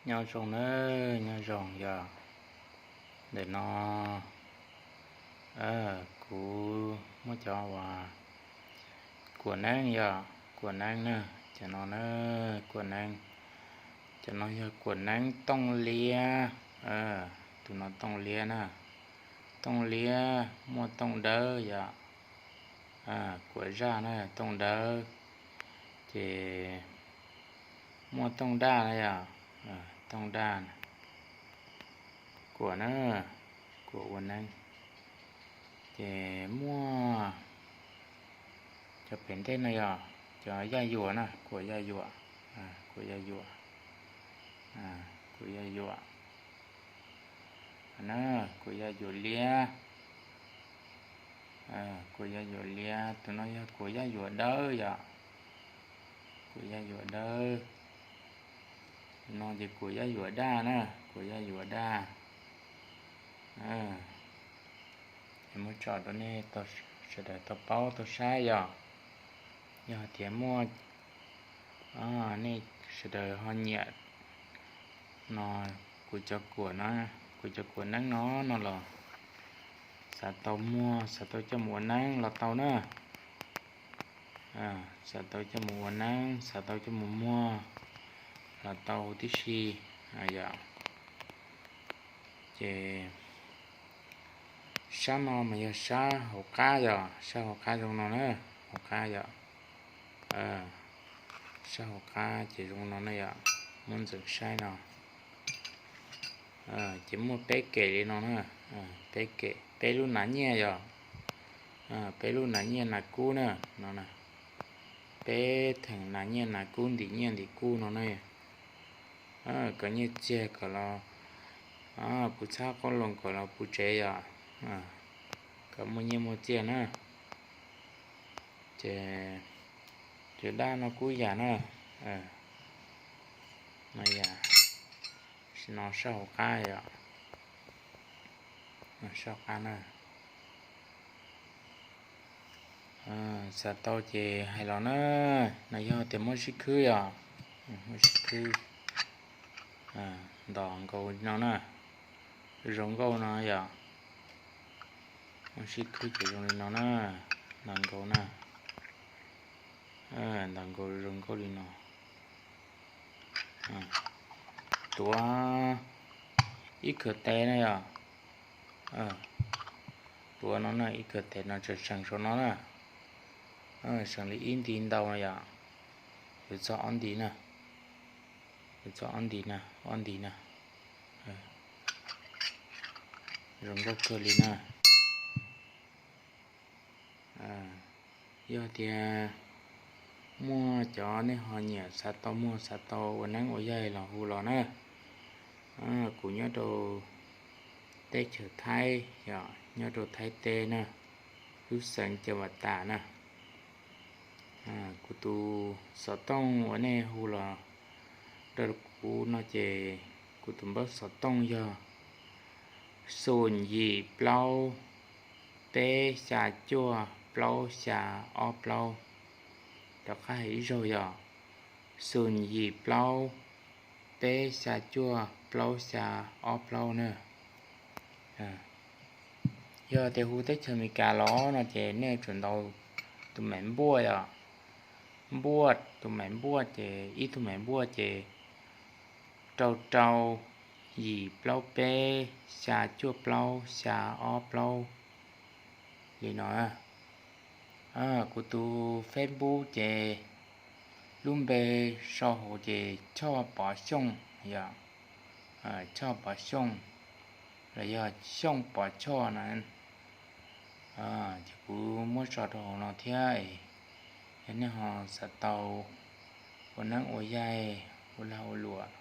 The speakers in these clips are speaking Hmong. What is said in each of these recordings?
Nyob zoo nawb, nyob zoo yog. Ntawm no kuv muab cov uas kuam neeb yog, kuam neeb na, cov no na, kuam neeb. Cov no yog kuam neeb tooj liab, tus no tooj liab na, tooj liab muaj tooj dawb yog, kuam zaj na tooj dawb, ces muaj tooj daj na yog, tooj daj, kuam na, kuam ua neeb. Ces muaj cov pem ntej no yog cov yaj yuam na, kuam yaj yuam, kuam yaj yuam, kuam yaj yuam na, kuam yaj yuam liab, kuam yaj yuam liab. Tus no yog kuam yaj yuam dawb yom, kuam yaj yuam dawb. Tus no ces kuam yaj yuam daj na, kuam yaj yuam daj. Es muab tso rau nej sawv daws tau paub tau saib yom. Yog tias muaj, nej sawv daws ho nyiam no, kuv cov kuam no, kuv cov kuam neeb no no los xav tau muag, xav tau coj mus ua neeb los tau na. Xav tau coj mus ua neeb, xav tau coj mus muag los tau huv tib si yom. Ces sab no mas yog sab hauv qab yom, sab hauv qab zoo no na, hauv qab yom. Sab hauv qab ces zoo no na yom, muab ntxeev saib no. Ces muaj peb kem li no na, peb kem, peb lub nas nyiaj yom, peb lub nas nyiaj nas kub na, no na, peb theem nas nyiaj nas kub ntim nyiaj ntim kub no na. Kom nyiaj txiag kom los puv txhab qoob loo kom los puv tsev yom, kom muaj nyiaj muaj txiag na. Ces cov daj no kuj yam na, no yam, no sab hauv qab yom, sab hauv qab na. Xav tau ces hais los na, no yog tias muab sib khwb yom, muab sib khwb, ntos nkaus li no na, zoo nkauj no yom, muab sib khwb ces zoo li no na, ntos nkaus na, ntos nkaus zoo nkauj li no. Tuav ib khawm tes na yom, tuav no na, ib khawm tes no tseem seem saum no na, seem li ib nti ntau no yom, yuav txog ob nti na, yuav txog ob nti na, ob nti na, zoo nkauj kawg li na. Yog tias muaj cov nej ho nyiam xav tau muag xav tau ua neeb ua yaig los hu los na. Kuv nyob rau teb chaws Thaib yom, nyob rau Thaib teb na, lub xeev Cawm Vam Tas na. Kuv tus xov tooj uas nej hu los rau kuv no ces kuv tus npawb xov tooj yog xoom yim plaub peb xya cuaj plaub xya ob plaub. Rov qab hais ib zaug yog xoom yim plaub peb xya cuaj plaub xya ob plaub na. Yog tias hu teb chaws Amelikas los no ces nej tsum ntaus tus maim npuaj yom, npuaj, tus maim npuaj ces ib tug maim npuaj ces rau rau yim plaub peb xya cuaj plaub xya ob plaub li no. Kuv tus Facebook ces lub npe sau hauv ces Choj Pov Xyooj yom, Choj Pov Xyooj los yog Xyooj Pov Choj na. Ces kuv muab tso rau hauv no thiab, yog nej ho xav tau ua neeb ua yaig ua lag ua luam,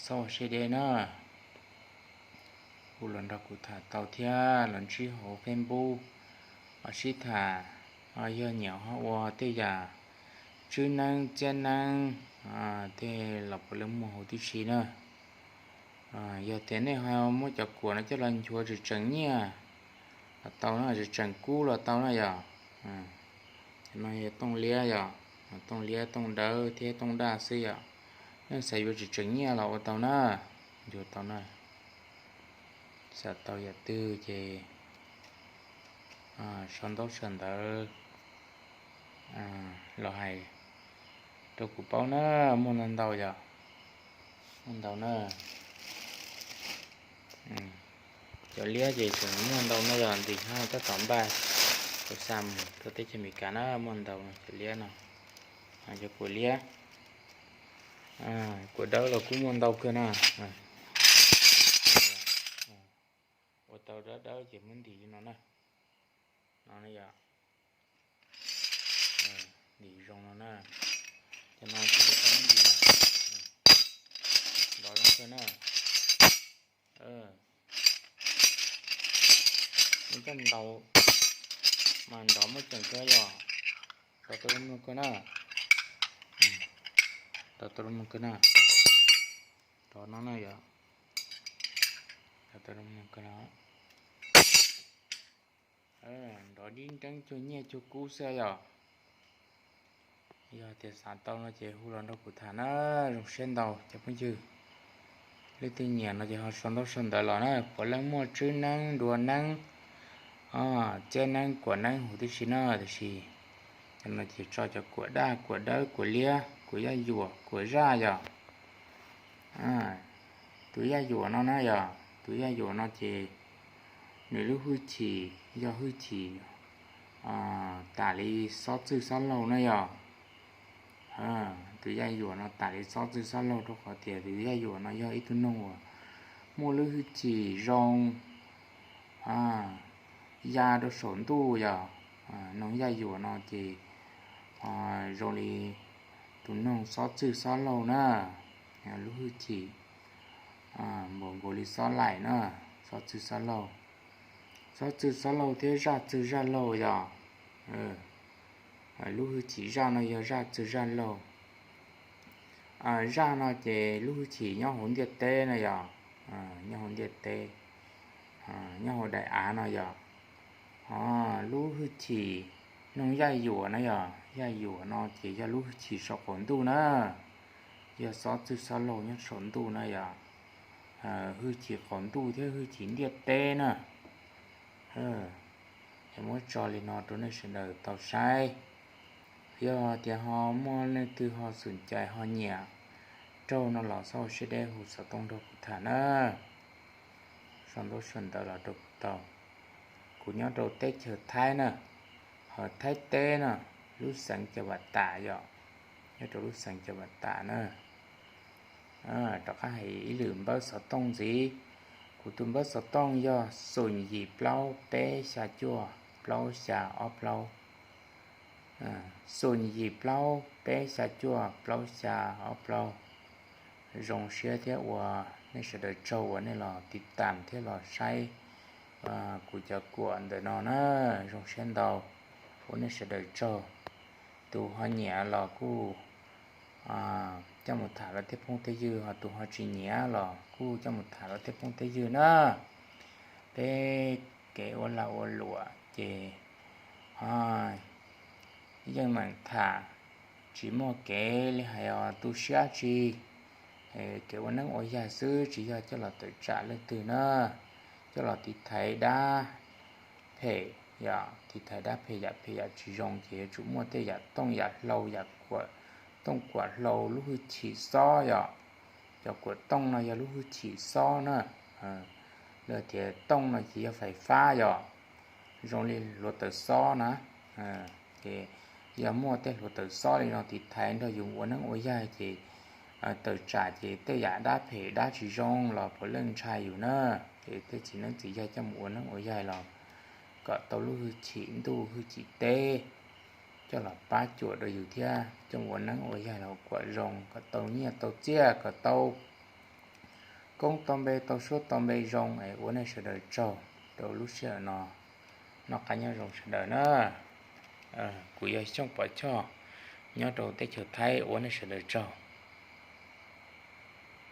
xaub ua siab deb na, hu los nrog kuv tham tau thiab los ntsib hauv Facebook, ho sib tham, yog nyiam ho ua tej yam tswb neeb txiab neeb, tej los puav leej muaj huv tib si na. Yog tias nej ho muab cov kuam no coj los nchuav tseem tseem nyiaj los tau na, tseem tseem kub los tau na yom. Cov no yog tooj liab yom, tooj liab tooj dawb thiab tooj daj xwb yom. Xav yuav tsis tseem nyiaj los ua tau na, yuav tau na. Xav tau yam twg ces sau ntaub sau ntawv los hais rau kuv paub na, muaj ntau ntau yom, muaj ntau na. Cov liab ces tseem muaj ntau no yog ntxiv ho tab tom npaj rau xa mus rau teb chaws Amelikas na, muaj ntau cov liab no. Cov kua liab, kua dawb los kuj muaj ntau kawg na. Ua tau dawb dawb ces muab ntim li no na, no yog ntim zoo no na. Cov no ces muab ntim nrov zoo kawg na. Muab coj ntaus mas nrov muaj ceem kawg yog, nrov tau zoo kawg na, nrov tau zoo kawg na. Nrov no na yog, nrov tau zoo kawg na. Nrov dib nreeb cuag nyiaj cuag kub xwb yog. Yog tias xav tau no ces hu los nrog kuv tham na. Zoo siab ntau cov phooj ywg, leej twg nyiam no ces ho sau ntaub sau ntawv los na. Puav leej muaj tswb neeb nruas neeb, txiab neeb kuam neeb huv tib si na, tiam sis cov no ces tso cov kuam daj kuam dawb kuam liab kuam yaj yuam kuam zaj yog. Tus yaj yuam no na yog, tus yaj yuam no ces nws lub hwj chim yog hwj chim tas li xob txwj xob laug na yog. Tus yaj yuam no tas li xob txwj xob laug rau qhov tias tus yaj yuam no yog ib tug noog uas muaj lub hwj chim zoo ya rau saum ntuj yog. Noog yaj yuam no ces zoo li tus noog xob txwj xob laug na, lub hwj chim npaum nkaus li xob laim na, xob txwj xob laug. Xob txwj xob laug thiab zaj txwj zaj laug yog, lub hwj chim zaj no yog zaj txwj zaj laug. Zaj no ces lub hwj chim nyob hauv ntiaj teb na yog, nyob hauv ntiaj teb, nyob hauv daim av no yog. Lub hwj chim noog yaj yuam na yog, yaj yuam no ces yog lub hwj chim saum qaum ntuj na, yog xob txwj xob laug nyob saum ntuj na yog, hwj chim qaum ntuj thiab hwj chim ntiaj teb na. Es muab tso li no rau nej sawv daws tau saib. Yog tias ho muaj leej twg ho xum cai ho nyiam raug no los xaub siab deb hu xov tooj nrog kuv tham na. Sau ntaub sau ntawv los rau kuv tau. Kuv nyob rau teb chaws Thaib na, ho Thaib teb na, lub xeev Cam Vam Tam yom, nyob rau lub xeev Cam Vam Tam na. Rov qab hais ib lwm npawb xov tooj ntxiv. Kuv tus npawb xov tooj yog xoom yim plaub peb xya cuaj plaub xya ob plaub. Xoom yim plaub peb xya cuaj plaub xya ob plaub. Zoo siab thiab ua nej sawv daws tsaug uas nej los tiv tam thiab los saib kuv cov kuam ntawm no na. Zoo siab ntau, ua nej sawv daws tsaug. Tus ho nyiam los kuj coj mus tham rau tej phooj tej ywg, ho tus ho tsis nyiam los kuj coj mus tham rau tej phooj tej ywg na. Peb kev ua lag ua luam ces yeej meem tham, tsis muaj kev li hais os tu siab tsi. Kev ua neeb ua yaig xwb tsis yog coj los tawm tsam leej twg na, coj los tiv thaiv dab phem yom, tiv thaiv dab phem yam phem yam tsis zoo ces yuav tsum muaj tej yam tooj yam hlau, yam kuam tooj kuam hlau lub hwj chim xob yom. Cov kuam tooj no yog lub hwj chim xob na. Lawv tias tooj no ces yog fais fab yom, zoo li hluav taws xob na. Ces yog muaj tej hluav taws xob li no tiv thaiv nrog yus ua neeb ua yaig ces tawm tsam ces tej yam dab phem dab tsis zoo los puav leej ntshai yus na. Ces tej txiv neeb txiv yaig coj mus ua neeb ua yaig los kom tau lub hwj chim ntuj hwj chim teb coj los pab cuam rau yus thiab coj mus ua neeb ua yaig los kuam zoo kom tau nyiaj tau txiaj kom tau koob tau npe tau suab tau npe zoo es ua nej sawv daws tsaug rau lub sij hawm no. Noj qab nyob zoo sawv daws na. Kuv yog Xyooj Pov Choj nyob rau teb chaws Thaib, ua nej sawv daws tsaug.